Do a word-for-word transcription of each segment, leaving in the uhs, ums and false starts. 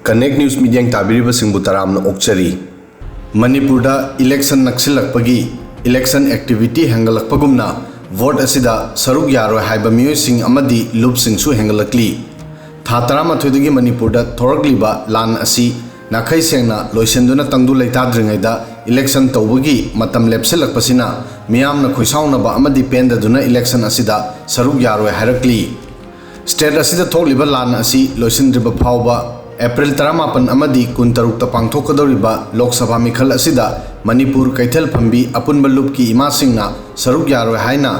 Connect News ꯃꯤꯠꯌꯦꯡ ꯇꯥꯕꯤꯔꯤꯕꯁꯤꯡꯕꯨ ꯇꯔꯥꯝꯅ ꯑꯣꯛꯆꯔꯤ꯫ ꯃꯅꯤꯄꯨꯔꯗ election ꯅꯛꯁꯤꯜꯂꯛꯄꯒꯤ election activity ꯍꯦꯟꯒꯠꯂꯛꯄꯒꯨꯝꯅ vote ꯑꯁꯤꯗ ꯁꯔꯨꯛ ꯌꯥꯔꯣꯏ ꯍꯥꯏꯕ ꯃꯤꯑꯣꯏꯁꯤꯡ ꯑꯃꯗꯤ ꯂꯨꯞꯁꯤꯡꯁꯨ ꯍꯦꯟꯒꯠꯂꯛꯂꯤ꯫ ꯊꯥ ꯇꯔꯥꯃꯥꯊꯣꯏꯗꯒꯤ ꯃꯅꯤꯄꯨꯔꯗ ꯊꯣꯔꯛꯂꯤꯕ ꯂꯥꯟ ꯑꯁꯤ ꯅꯥꯈꯩ ꯁꯦꯡꯅ ꯂꯣꯏꯁꯤꯟꯗꯨꯅ ꯇꯪꯗꯨ ꯂꯩꯇꯥꯗ꯭ꯔꯤꯉꯩꯗ election ꯇꯧꯕꯒꯤ ꯃꯇꯝ ꯂꯦꯞꯁꯤꯜꯂꯛꯄꯁꯤꯅ ꯃꯤꯌꯥꯝꯅ ꯈꯣꯏꯁꯥꯎꯅꯕ ꯑꯃꯗꯤ ꯄꯦꯟꯗꯗꯨꯅ election ꯑꯁꯤꯗ ꯁꯔꯨꯛ ꯌꯥꯔꯣꯏ ꯍꯥꯏꯔꯛꯂꯤ꯫ State ꯑꯁꯤꯗ ꯊꯣꯛꯂꯤꯕ ꯂꯥꯟ ꯑꯁꯤ ꯂꯣꯏꯁꯤꯟꯗ꯭ꯔꯤꯕ ꯐꯥꯎꯕ ꯑꯦꯄ꯭ꯔꯤꯜ ꯇꯔꯥꯃꯥꯄꯟ ꯑꯃꯗꯤ ꯀꯨꯟꯇꯔꯨꯛꯇ ꯄꯥꯡꯊꯣꯛꯀꯗꯧꯔꯤꯕ ꯂꯣꯛ ꯁꯚꯥ ꯃꯤꯈꯜ ꯑꯁꯤꯗ ꯃꯅꯤꯄꯨꯔ ꯀꯩꯊꯦꯜ ꯐꯝꯕꯤ ꯑꯄꯨꯟꯕ ꯂꯨꯞꯀꯤ ꯏꯃꯥꯁꯤꯡꯅ ꯁꯔꯨꯛ ꯌꯥꯔꯣꯏ ꯍꯥꯏꯅ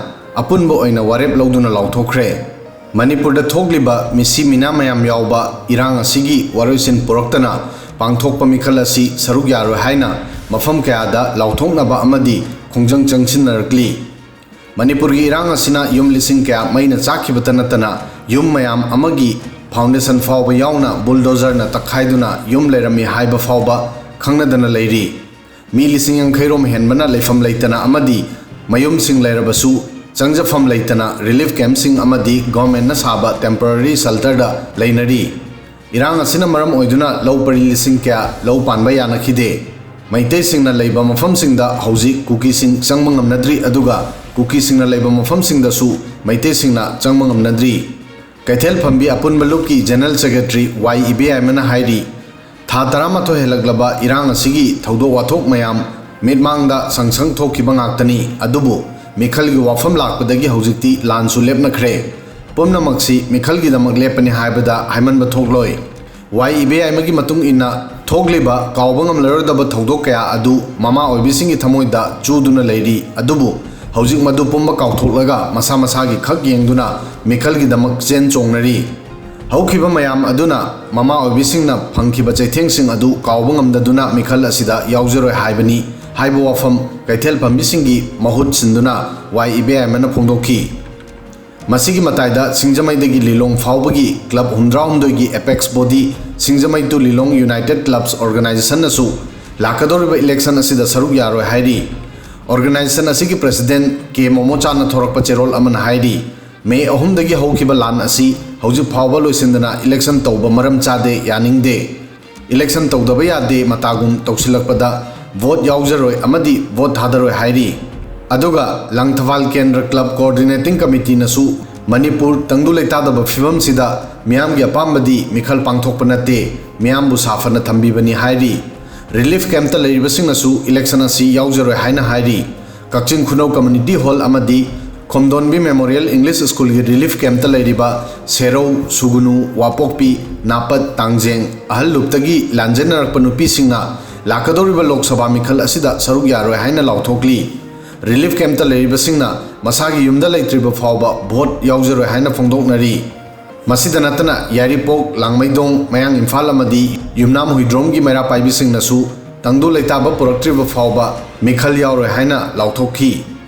ꯑꯄꯨꯟꯕ ꯑꯣꯏꯅ ꯋꯥꯔꯦꯞ ꯂꯧꯗꯨꯅ ꯂꯥꯎꯊꯣꯛꯈ꯭ꯔꯦ꯫ ꯃꯅꯤꯄꯨꯔꯗ ꯊꯣꯛꯂꯤꯕ ꯃꯤꯁꯤ ꯃꯤꯅꯥ ꯃꯌꯥꯝ ꯌꯥꯎꯕ ꯏꯔꯥꯡ ꯑꯁꯤꯒꯤ ꯋꯥꯔꯣꯏꯁꯤꯟ ꯄꯨꯔꯛꯇꯅ ꯄꯥꯡꯊꯣꯛꯄ ꯃꯤꯈꯜ ꯑꯁꯤ ꯁꯔꯨꯛ ꯌꯥꯔꯣꯏ ꯍꯥꯏꯅ ꯃꯐꯝ ꯀꯌꯥꯗ ꯂꯥꯎꯊꯣꯛꯅꯕ ꯑꯃꯗꯤ ꯈꯣꯡꯖꯪ ꯆꯪꯁꯤꯟꯅꯔꯛꯂꯤ꯫ ꯃꯅꯤꯄꯨꯔꯒꯤ ꯏꯔꯥꯡ ꯑꯁꯤꯅ ꯌꯨꯝ ꯂꯤꯁꯤꯡ ꯀꯌꯥ ꯃꯩꯅ ꯆꯥꯛꯈꯤꯕꯇ ꯅꯠꯇꯅ ꯌꯨꯝ ꯃꯌꯥꯝ ꯑꯃꯒꯤ foundation ꯐꯥꯎꯕ ꯌꯥꯎꯅ bulldozerꯅ ꯇꯛꯈꯥꯏꯗꯨꯅ ꯌꯨꯝ ꯂꯩꯔꯝꯃꯤ ꯍꯥꯏꯕ ꯐꯥꯎꯕ ꯈꯪꯅꯗꯅ ꯂꯩꯔꯤ꯫ ꯃꯤ ꯂꯤꯁꯤꯡ ꯌꯥꯡꯈꯩ ꯔꯣꯝ ꯍꯦꯟꯕꯅ ꯂꯩꯐꯝ ꯂꯩꯇꯅ ꯑꯃꯗꯤ ꯃꯌꯨꯝꯁꯤꯡ ꯂꯩꯔꯕꯁꯨ ꯆꯪꯖꯐꯝ ꯂꯩꯇꯅ relief campꯁꯤꯡ ꯑꯃꯗꯤ governmentꯅ ꯁꯥꯕ temporary shelterꯗ ꯂꯩꯅꯔꯤ꯫ ꯏꯔꯥꯡ ꯑꯁꯤꯅ ꯃꯔꯝ ꯑꯣꯏꯗꯨꯅ ꯂꯧ ꯄꯔꯤ ꯂꯤꯁꯤꯡ ꯀꯌꯥ ꯂꯧ ꯄꯥꯟꯕ ꯌꯥꯅꯈꯤꯗꯦ꯫ ꯃꯩꯇꯩꯁꯤꯡꯅ ꯂꯩꯕ ꯃꯐꯝꯁꯤꯡꯗ ꯍꯧꯖꯤꯛ ꯀꯨꯀꯤꯁꯤꯡ ꯆꯪꯕ ꯉꯝꯅꯗ꯭ꯔꯤ, ꯑꯗꯨꯒ ꯀꯨꯀꯤꯁꯤꯡꯅ ꯂꯩꯕ ꯃꯐꯝꯁꯤꯡꯗꯁꯨ ꯃꯩꯇꯩꯁꯤꯡꯅ ꯆꯪꯕ ꯉꯝꯅꯗ꯭ꯔꯤ꯫ ꯀꯩꯊꯦꯜ ꯐꯝꯕꯤ ꯑꯄꯨꯟꯕ ꯂꯨꯞꯀꯤ General Secretary ꯋꯥꯏ ꯏꯕꯦꯌꯥꯏꯃꯅ ꯍꯥꯏꯔꯤ, ꯊꯥ ꯇꯔꯥꯃꯥꯊꯣꯏ ꯍꯦꯜꯂꯛꯂꯕ ꯏꯔꯥꯡ ꯑꯁꯤꯒꯤ ꯊꯧꯗꯣꯛ ꯋꯥꯊꯣꯛ ꯃꯌꯥꯝ ꯃꯤꯠꯃꯥꯡꯗ ꯁꯪ ꯁꯪ ꯊꯣꯛꯈꯤꯕ ꯉꯥꯛꯇꯅꯤ, ꯑꯗꯨꯕꯨ ꯃꯤꯈꯜꯒꯤ ꯋꯥꯐꯝ ꯂꯥꯛꯄꯗꯒꯤ ꯍꯧꯖꯤꯛꯇꯤ ꯂꯥꯟꯁꯨ ꯂꯦꯞꯅꯈ꯭ꯔꯦ꯫ ꯄꯨꯝꯅꯃꯛꯁꯤ ꯃꯤꯈꯜꯒꯤꯗꯃꯛ ꯂꯦꯞꯄꯅꯤ ꯍꯥꯏꯕꯗ ꯍꯥꯏꯃꯟꯕ ꯊꯣꯛꯂꯣꯏ꯫ ꯋꯥꯏ ꯏꯕꯦꯌꯥꯏꯃꯒꯤ ꯃꯇꯨꯡ ꯏꯟꯅ, ꯊꯣꯛꯂꯤꯕ ꯀꯥꯎꯕ ꯉꯝꯂꯔꯣꯏꯗꯕ ꯊꯧꯗꯣꯛ ꯀꯌꯥ ꯑꯗꯨ ꯃꯃꯥ ꯑꯣꯏꯕꯤꯁꯤꯡꯒꯤ ꯊꯃꯣꯏꯗ ꯆꯨꯗꯨꯅ ꯂꯩꯔꯤ, ꯑꯗꯨꯕꯨ ꯍꯧꯖꯤꯛ ꯃꯗꯨ ꯄꯨꯝꯕ ꯀꯥꯎꯊꯣꯛꯂꯒ ꯃꯁꯥ ꯃꯁꯥꯒꯤ ꯈꯛ ꯌꯦꯡꯗꯨꯅ ꯃꯤꯈꯜꯒꯤꯗꯃꯛ ꯆꯦꯟ ꯆꯣꯡꯅꯔꯤ꯫ ꯍꯧꯈꯤꯕ ꯃꯌꯥꯝ ꯑꯗꯨꯅ ꯃꯃꯥ ꯑꯣꯏꯕꯤꯁꯤꯡꯅ ꯐꯪꯈꯤꯕ ꯆꯩꯊꯦꯡꯁꯤꯡ ꯑꯗꯨ ꯀꯥꯎꯕ ꯉꯝꯗꯗꯨꯅ ꯃꯤꯈꯜ ꯑꯁꯤꯗ ꯌꯥꯎꯖꯔꯣꯏ ꯍꯥꯏꯕꯅꯤ ꯍꯥꯏꯕ ꯋꯥꯐꯝ ꯀꯩꯊꯦꯜ ꯐꯝꯕꯤꯁꯤꯡꯒꯤ ꯃꯍꯨꯠ ꯁꯤꯟꯗꯨꯅ ꯋꯥꯏ ꯏꯕꯦꯌꯥꯏꯃꯅ ꯐꯣꯡꯗꯣꯛꯈꯤ꯫ ꯃꯁꯤꯒꯤ ꯃꯇꯥꯏꯗ ꯁꯤꯡꯖꯃꯩꯗꯒꯤ ꯂꯤꯂꯣꯡ ꯐꯥꯎꯕꯒꯤ club ꯍꯨꯝꯗ꯭ꯔꯥꯍꯨꯝꯗꯣꯏꯒꯤ apex body Singjamei to Lilong United Clubs Organizationꯅꯁꯨ ꯂꯥꯛꯀꯗꯧꯔꯤꯕ election ꯑꯁꯤꯗ ꯁꯔꯨꯛ ꯌꯥꯔꯣꯏ ꯍꯥꯏꯔꯤ꯫ Organisation ꯑꯁꯤꯒꯤ president ꯀꯦ ꯃꯣꯃꯣꯆꯥꯅ ꯊꯣꯔꯛꯄ ꯆꯦꯔꯣꯜ ꯑꯃꯅ ꯍꯥꯏꯔꯤ, ꯃꯦ ꯑꯍꯨꯝꯗꯒꯤ ꯍꯧꯈꯤꯕ ꯂꯥꯟ ꯑꯁꯤ ꯍꯧꯖꯤꯛ ꯐꯥꯎꯕ ꯂꯣꯏꯁꯤꯟꯗꯅ election ꯇꯧꯕ ꯃꯔꯝ ꯆꯥꯗꯦ, ꯌꯥꯅꯤꯡꯗꯦ꯫ ꯏꯂꯦꯛꯁꯟ ꯇꯧꯗꯕ ꯌꯥꯗꯦ ꯃꯇꯥꯒꯨꯝ ꯇꯧꯁꯤꯜꯂꯛꯄꯗ ꯚꯣꯠ ꯌꯥꯎꯖꯔꯣꯏ ꯑꯃꯗꯤ ꯚꯣꯠ ꯊꯥꯗꯔꯣꯏ ꯍꯥꯏꯔꯤ꯫ ꯑꯗꯨꯒ ꯂꯪꯊꯕꯥꯜ ꯀꯦꯟꯗ꯭ꯔ ꯀ꯭ꯂꯕ ꯀꯣꯑꯣꯔꯗꯤꯅꯦꯇꯤꯡ ꯀꯃꯤꯇꯤꯅꯁꯨ ꯃꯅꯤꯄꯨꯔ ꯇꯪꯗꯨ ꯂꯩꯇꯥꯗꯕ ꯐꯤꯕꯝꯁꯤꯗ ꯃꯤꯌꯥꯝꯒꯤ ꯑꯄꯥꯝꯕꯗꯤ ꯃꯤꯈꯜ ꯄꯥꯡꯊꯣꯛꯄ ꯅꯠꯇꯦ, ꯃꯤꯌꯥꯝꯕꯨ ꯁꯥꯐꯅ ꯊꯝꯕꯤꯕꯅꯤ ꯍꯥꯏꯔꯤ꯫ ꯔꯤꯂꯤꯐ ꯀꯦꯝꯞꯇ ꯂꯩꯔꯤꯕꯁꯤꯡꯅꯁꯨ ꯏꯂꯦꯛꯁꯟ ꯑꯁꯤ ꯌꯥꯎꯖꯔꯣꯏ ꯍꯥꯏꯅ ꯍꯥꯏꯔꯤ꯫ ꯀꯛꯆꯤꯡ ꯈꯨꯅꯧ ꯀꯝꯃ꯭ꯌꯨꯅꯤꯇꯤ ꯍꯣꯜ ꯑꯃꯗꯤ ꯈꯣꯝꯗꯣꯟꯕꯤ ꯃꯦꯃꯣꯔꯤꯌꯦꯜ ꯏꯪꯂꯤꯁ ꯁ꯭ꯀꯨꯜꯒꯤ ꯔꯤꯂꯤꯐ ꯀꯦꯝꯞꯇ ꯂꯩꯔꯤꯕ ꯁꯦꯔꯧ, ꯁꯨꯒꯨꯅꯨ, ꯋꯥꯄꯣꯛꯄꯤ, ꯅꯥꯄꯠ, ꯇꯥꯡꯖꯦꯡ, ꯑꯍꯜ ꯂꯨꯞꯇꯒꯤ ꯂꯥꯟꯖꯦꯟꯅꯔꯛꯄ ꯅꯨꯄꯤꯁꯤꯡꯅ ꯂꯥꯛꯀꯗꯧꯔꯤꯕ ꯂꯣꯛ ꯁꯚꯥ ꯃꯤꯈꯜ ꯑꯁꯤꯗ ꯁꯔꯨꯛ ꯌꯥꯔꯣꯏ ꯍꯥꯏꯅ ꯂꯥꯎꯊꯣꯛꯂꯤ꯫ ꯔꯤꯂꯤꯐ ꯀꯦꯝꯞꯇ ꯂꯩꯔꯤꯕꯁꯤꯡꯅ ꯃꯁꯥꯒꯤ ꯌꯨꯝꯗ ꯂꯩꯇ꯭ꯔꯤꯕ ꯐꯥꯎꯕ ꯚꯣꯠ ꯌꯥꯎꯖꯔꯣꯏ ꯍꯥꯏꯅ ꯐꯣꯡꯗꯣꯛꯅꯔꯤ꯫ ꯃꯁꯤꯗ ꯅꯠꯇꯅ ꯌꯥꯏꯔꯤꯄꯣꯛ, ꯂꯥꯡꯃꯩꯗꯣꯡ, ꯃꯌꯥꯡ ꯏꯝꯐꯥꯜ ꯑꯃꯗꯤ ꯌꯨꯝꯅꯥꯝ ꯍꯨꯏꯗ꯭ꯔꯣꯝꯒꯤ ꯃꯩꯔꯥ ꯄꯥꯏꯕꯤꯁꯤꯡꯅꯁꯨ ꯇꯪꯗꯨ ꯂꯩꯇꯥꯕ ꯄꯨꯔꯛꯇ꯭ꯔꯤꯕ ꯐꯥꯎꯕ ꯃꯤꯈꯜ ꯌꯥꯎꯔꯣꯏ ꯍꯥꯏꯅ ꯂꯥꯎꯊꯣꯛꯈꯤ꯫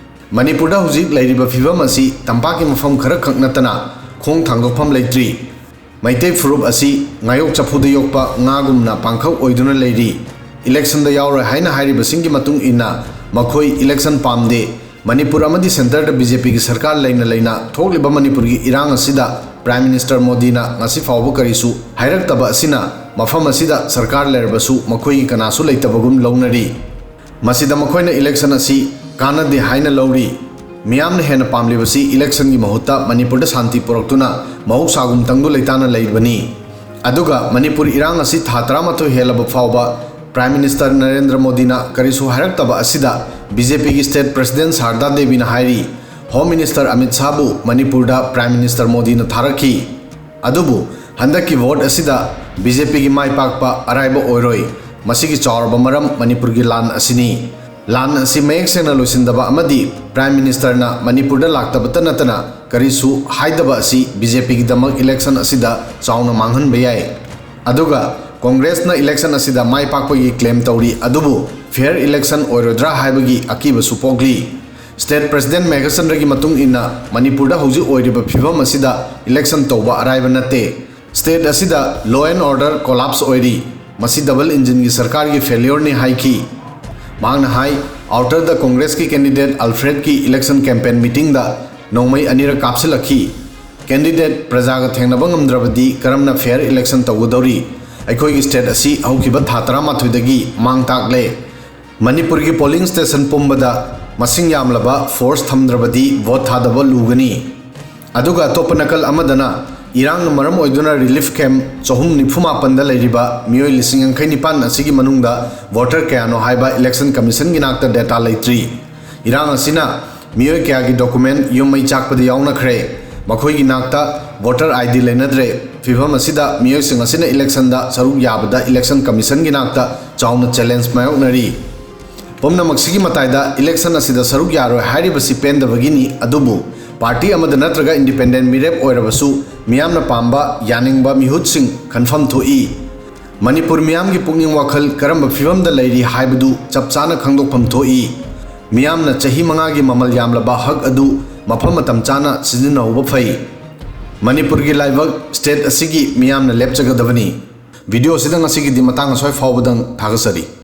ꯃꯅꯤꯄꯨꯔꯗ ꯍꯧꯖꯤꯛ ꯂꯩꯔꯤꯕ ꯐꯤꯕꯝ ꯑꯁꯤ ꯇꯝꯄꯥꯛꯀꯤ ꯃꯐꯝ ꯈꯔꯈꯛ ꯅꯠꯇꯅ ꯈꯣꯡ ꯊꯥꯡꯗꯣꯛꯐꯝ ꯂꯩꯇ꯭ꯔꯤ꯫ ꯃꯩꯇꯩ ꯐꯨꯔꯨꯞ ꯑꯁꯤ ꯉꯥꯌꯣꯛ ꯆꯐꯨꯗ ꯌꯣꯛꯄ ꯉꯥꯒꯨꯝꯅ ꯄꯥꯡꯈꯛ ꯑꯣꯏꯗꯨꯅ ꯂꯩꯔꯤ꯫ ꯏꯂꯦꯛꯁꯟꯗ ꯌꯥꯎꯔꯣꯏ ꯍꯥꯏꯅ ꯍꯥꯏꯔꯤꯕꯁꯤꯡꯒꯤ ꯃꯇꯨꯡ ꯏꯟꯅ ꯃꯈꯣꯏ ꯏꯂꯦꯛꯁꯟ ꯄꯥꯝꯗꯦ, ꯃꯅꯤꯄꯨꯔ ꯑꯃꯗꯤ ꯁꯦꯟꯇꯔꯗ ꯕꯤ ꯖꯦ ꯄꯤꯒꯤ ꯁꯔꯀꯥꯔ ꯂꯩꯅ ꯂꯩꯅ ꯊꯣꯛꯂꯤꯕ ꯃꯅꯤꯄꯨꯔꯒꯤ ꯏꯔꯥꯡ ꯑꯁꯤꯗ ꯄ꯭ꯔꯥꯏꯝ ꯃꯤꯅꯤꯁꯇꯔ ꯃꯣꯗꯤꯅ ꯉꯁꯤ ꯐꯥꯎꯕ ꯀꯔꯤꯁꯨ ꯍꯥꯏꯔꯛꯇꯕ ꯑꯁꯤꯅ ꯃꯐꯝ ꯑꯁꯤꯗ ꯁꯔꯀꯥꯔ ꯂꯩꯔꯕꯁꯨ ꯃꯈꯣꯏꯒꯤ ꯀꯅꯥꯁꯨ ꯂꯩꯇꯕꯒꯨꯝ ꯂꯧꯅꯔꯤ꯫ ꯃꯁꯤꯗ ꯃꯈꯣꯏꯅ ꯏꯂꯦꯛꯁꯟ ꯑꯁꯤ ꯀꯥꯟꯅꯗꯦ ꯍꯥꯏꯅ ꯂꯧꯔꯤ꯫ ꯃꯤꯌꯥꯝꯅ ꯍꯦꯟꯅ ꯄꯥꯝꯂꯤꯕꯁꯤ ꯏꯂꯦꯛꯁꯟꯒꯤ ꯃꯍꯨꯠꯇ ꯃꯅꯤꯄꯨꯔꯗ ꯁꯥꯟꯇꯤ ꯄꯨꯔꯛꯇꯨꯅ ꯃꯍꯧꯁꯥꯒꯨꯝ ꯇꯪꯗꯨ ꯂꯩꯇꯥꯅ ꯂꯩꯕꯅꯤ꯫ ꯑꯗꯨꯒ ꯃꯅꯤꯄꯨꯔ ꯏꯔꯥꯡ ꯑꯁꯤ ꯊꯥ ꯇꯔꯥꯃꯥꯊꯣꯏ ꯍꯦꯜꯂꯕ ꯐꯥꯎꯕ ꯄ꯭ꯔꯥꯏꯝ ꯃꯤꯅꯤꯁꯇꯔ ꯅꯔꯦꯟꯗ꯭ꯔ ꯃꯣꯗꯤꯅ ꯀꯔꯤꯁꯨ ꯍꯥꯏꯔꯛꯇꯕ ꯑꯁꯤꯗ ꯕꯤ ꯖꯦ ꯄꯤꯒꯤ ꯁ꯭ꯇꯦꯠ ꯄ꯭ꯔꯦꯁꯤꯗꯦꯟꯠ ꯁꯥꯔꯗꯥ ꯗꯦꯕꯤꯅ ꯍꯥꯏꯔꯤ, ꯍꯣꯝ ꯃꯤꯅꯤꯁꯇꯔ ꯑꯃꯤꯠ ꯁꯥꯍꯕꯨ ꯃꯅꯤꯄꯨꯔꯗ ꯄ꯭ꯔꯥꯏꯝ ꯃꯤꯅꯤꯁꯇꯔ ꯃꯣꯗꯤꯅ ꯊꯥꯔꯛꯈꯤ꯫ ꯑꯗꯨꯕꯨ ꯍꯟꯗꯛꯀꯤ ꯚꯣꯠ ꯑꯁꯤꯗ ꯕꯤ ꯖꯦ ꯄꯤꯒꯤ ꯃꯥꯏ ꯄꯥꯛꯄ ꯑꯔꯥꯏꯕ ꯑꯣꯏꯔꯣꯏ꯫ ꯃꯁꯤꯒꯤ ꯆꯥꯎꯔꯕ ꯃꯔꯝ ꯃꯅꯤꯄꯨꯔꯒꯤ ꯂꯥꯟ ꯑꯁꯤꯅꯤ꯫ ꯂꯥꯟ ꯑꯁꯤ ꯃꯌꯦꯛ ꯁꯦꯡꯅ ꯂꯣꯏꯁꯤꯟꯗꯕ ꯑꯃꯗꯤ ꯄ꯭ꯔꯥꯏꯝ ꯃꯤꯅꯤꯁꯇꯔꯅ ꯃꯅꯤꯄꯨꯔꯗ ꯂꯥꯛꯇꯕꯇ ꯅꯠꯇꯅ ꯀꯔꯤꯁꯨ ꯍꯥꯏꯗꯕ ꯑꯁꯤ ꯕꯤ ꯖꯦ ꯄꯤꯒꯤꯗꯃꯛ ꯏꯂꯦꯛꯁꯟ ꯑꯁꯤꯗ ꯆꯥꯎꯅ ꯃꯥꯡꯍꯟꯕ ꯌꯥꯏ꯫ ꯑꯗꯨꯒ ꯀꯣꯡꯒ꯭ꯔꯦꯁꯅ ꯏꯂꯦꯛꯁꯟ ꯑꯁꯤꯗ ꯃꯥꯏ ꯄꯥꯛꯄꯒꯤ ꯀ꯭ꯂꯦꯝ ꯇꯧꯔꯤ, ꯑꯗꯨꯕꯨ ꯐꯦꯌꯔ ꯏꯂꯦꯛꯁꯟ ꯑꯣꯏꯔꯣꯏꯗ꯭ꯔꯥ ꯍꯥꯏꯕꯒꯤ ꯑꯀꯤꯕꯁꯨ ꯄꯣꯛꯂꯤ꯫ ꯁ꯭ꯇꯦꯠ ꯄ꯭ꯔꯦꯁꯤꯗꯦꯟꯠ ꯃꯦꯘꯆꯟꯗ꯭ꯔꯒꯤ ꯃꯇꯨꯡ ꯏꯟꯅ ꯃꯅꯤꯄꯨꯔꯗ ꯍꯧꯖꯤꯛ ꯑꯣꯏꯔꯤꯕ ꯐꯤꯕꯝ ꯑꯁꯤꯗ ꯏꯂꯦꯛꯁꯟ ꯇꯧꯕ ꯑꯔꯥꯏꯕ ꯅꯠꯇꯦ꯫ ꯁ꯭ꯇꯦꯠ ꯑꯁꯤꯗ law and order collapse ꯑꯣꯏꯔꯤ꯫ ꯃꯁꯤ ꯗꯕꯜ ꯏꯟꯖꯤꯟꯒꯤ ꯁꯔꯀꯥꯔꯒꯤ ꯐꯦꯂꯤꯌꯔꯅꯤ ꯍꯥꯏꯈꯤ꯫ ꯃꯍꯥꯛꯅ ꯍꯥꯏ, ꯑꯥꯎꯇꯔꯗ ꯀꯣꯡꯒ꯭ꯔꯦꯁꯀꯤ ꯀꯦꯟꯗꯤꯗꯦꯠ ꯑꯜꯐ꯭ꯔꯦꯗꯀꯤ ꯏꯂꯦꯛꯁꯟ ꯀꯦꯝꯄꯦꯟ ꯃꯤꯇꯤꯡꯗ ꯅꯣꯡꯃꯩ ꯑꯅꯤꯔꯛ ꯀꯥꯞꯁꯤꯜꯂꯛꯈꯤ꯫ ꯀꯦꯟꯗꯤꯗꯦꯠ ꯄ꯭ꯔꯖꯥꯒ ꯊꯦꯡꯅꯕ ꯉꯝꯗ꯭ꯔꯕꯗꯤ ꯀꯔꯝꯅ ꯐꯦꯌꯔ ꯏꯂꯦꯛꯁꯟ ꯇꯧꯒꯗꯧꯔꯤ? ꯑꯩꯈꯣꯏꯒꯤ ꯁ꯭ꯇꯦꯠ ꯑꯁꯤ ꯍꯧꯈꯤꯕ ꯊꯥ ꯇꯔꯥꯃꯥꯊꯣꯏꯗꯒꯤ ꯃꯥꯡ ꯇꯥꯛꯂꯦ꯫ ꯃꯅꯤꯄꯨꯔꯒꯤ ꯄꯣꯂꯤꯡ ꯁ꯭ꯇꯦꯁꯟ ꯄꯨꯝꯕꯗ ꯃꯁꯤꯡ ꯌꯥꯝꯂꯕ ꯐꯣꯔꯁ ꯊꯝꯗ꯭ꯔꯕꯗꯤ ꯚꯣꯠ ꯊꯥꯗꯕ ꯂꯨꯒꯅꯤ꯫ ꯑꯗꯨꯒ ꯑꯇꯣꯞꯄ ꯅꯥꯀꯜ ꯑꯃꯗꯅ ꯏꯔꯥꯡꯅ ꯃꯔꯝ ꯑꯣꯏꯗꯨꯅ ꯔꯤꯂꯤꯐ ꯀꯦꯝꯞ ꯆꯍꯨꯝ ꯅꯤꯐꯨ ꯃꯥꯄꯟꯗ ꯂꯩꯔꯤꯕ ꯃꯤꯑꯣꯏ ꯂꯤꯁꯤꯡ ꯌꯥꯡꯈꯩ ꯅꯤꯄꯥꯟ ꯑꯁꯤꯒꯤ ꯃꯅꯨꯡꯗ ꯚꯣꯇꯔ ꯀꯌꯥꯅꯣ ꯍꯥꯏꯕ ꯏꯂꯦꯛꯁꯟ ꯀꯃꯤꯁꯟꯒꯤ ꯅꯥꯛꯇ ꯗꯦꯇꯥ ꯂꯩꯇ꯭ꯔꯤ꯫ ꯏꯔꯥꯡ ꯑꯁꯤꯅ ꯃꯤꯑꯣꯏ ꯀꯌꯥꯒꯤ ꯗꯣꯀꯨꯃꯦꯟ ꯌꯨꯝ ꯃꯩ ꯆꯥꯛꯄꯗ ꯌꯥꯎꯅꯈ꯭ꯔꯦ꯫ ꯃꯈꯣꯏꯒꯤ ꯅꯥꯛꯇ ꯚꯣꯇꯔ ꯑꯥꯏ ꯗꯤ ꯂꯩꯅꯗ꯭ꯔꯦ꯫ ꯐꯤꯚꯝ ꯑꯁꯤꯗ ꯃꯤꯑꯣꯏꯁꯤꯡ ꯑꯁꯤꯅ ꯏꯂꯦꯛꯁꯟꯗ ꯁꯔꯨꯛ ꯌꯥꯕꯗ ꯏꯂꯦꯛꯁꯟ ꯀꯃꯤꯁꯟꯒꯤ ꯅꯥꯛꯇ ꯆꯥꯎꯅ ꯆꯦꯂꯦꯟꯖ ꯃꯥꯌꯣꯛꯅꯔꯤ꯫ ꯄꯨꯝꯅꯃꯛꯁꯤꯒꯤ ꯃꯇꯥꯏꯗ ꯏꯂꯦꯛꯁꯟ ꯑꯁꯤꯗ ꯁꯔꯨꯛ ꯌꯥꯔꯣꯏ ꯍꯥꯏꯔꯤꯕꯁꯤ ꯄꯦꯟꯗꯕꯒꯤꯅꯤ, ꯑꯗꯨꯕꯨ ꯄꯥꯔꯇꯤ ꯑꯃꯗ ꯅꯠꯇ꯭ꯔꯒ ꯏꯟꯗꯤꯄꯦꯟꯗꯦꯟ ꯃꯤꯔꯦꯞ ꯑꯣꯏꯔꯕꯁꯨ ꯃꯤꯌꯥꯝꯅ ꯄꯥꯝꯕ ꯌꯥꯅꯤꯡꯕ ꯃꯤꯍꯨꯠꯁꯤꯡ ꯈꯟꯐꯝ ꯊꯣꯛꯏ꯫ ꯃꯅꯤꯄꯨꯔ ꯃꯤꯌꯥꯝꯒꯤ ꯄꯨꯛꯅꯤꯡ ꯋꯥꯈꯜ ꯀꯔꯝꯕ ꯐꯤꯚꯝꯗ ꯂꯩꯔꯤ ꯍꯥꯏꯕꯗꯨ ꯆꯞ ꯆꯥꯅ ꯈꯪꯗꯣꯛꯐꯝ ꯊꯣꯛꯏ꯫ ꯃꯤꯌꯥꯝꯅ ꯆꯍꯤ ꯃꯉꯥꯒꯤ ꯃꯃꯜ ꯌꯥꯝꯂꯕ ꯍꯛ ꯑꯗꯨ ꯃꯐꯝ ꯃꯇꯝ ꯆꯥꯅ ꯁꯤꯖꯤꯟꯅꯍꯧꯕ ꯐꯩ꯫ ꯃꯅꯤꯄꯨꯔꯒꯤ ꯂꯥꯏꯕꯛ ꯁ꯭ꯇꯦꯠ ꯑꯁꯤꯒꯤ ꯃꯤꯌꯥꯝꯅ ꯂꯦꯞꯆꯒꯗꯕꯅꯤ꯫ ꯚꯤꯗꯤꯑꯣ ꯑꯁꯤꯗ ꯉꯁꯤꯒꯤꯗꯤ ꯃꯇꯥꯡ ꯑꯁ꯭ꯋꯥꯏ ꯐꯥꯎꯕꯗꯪ ꯊꯥꯒꯠꯆꯔꯤ꯫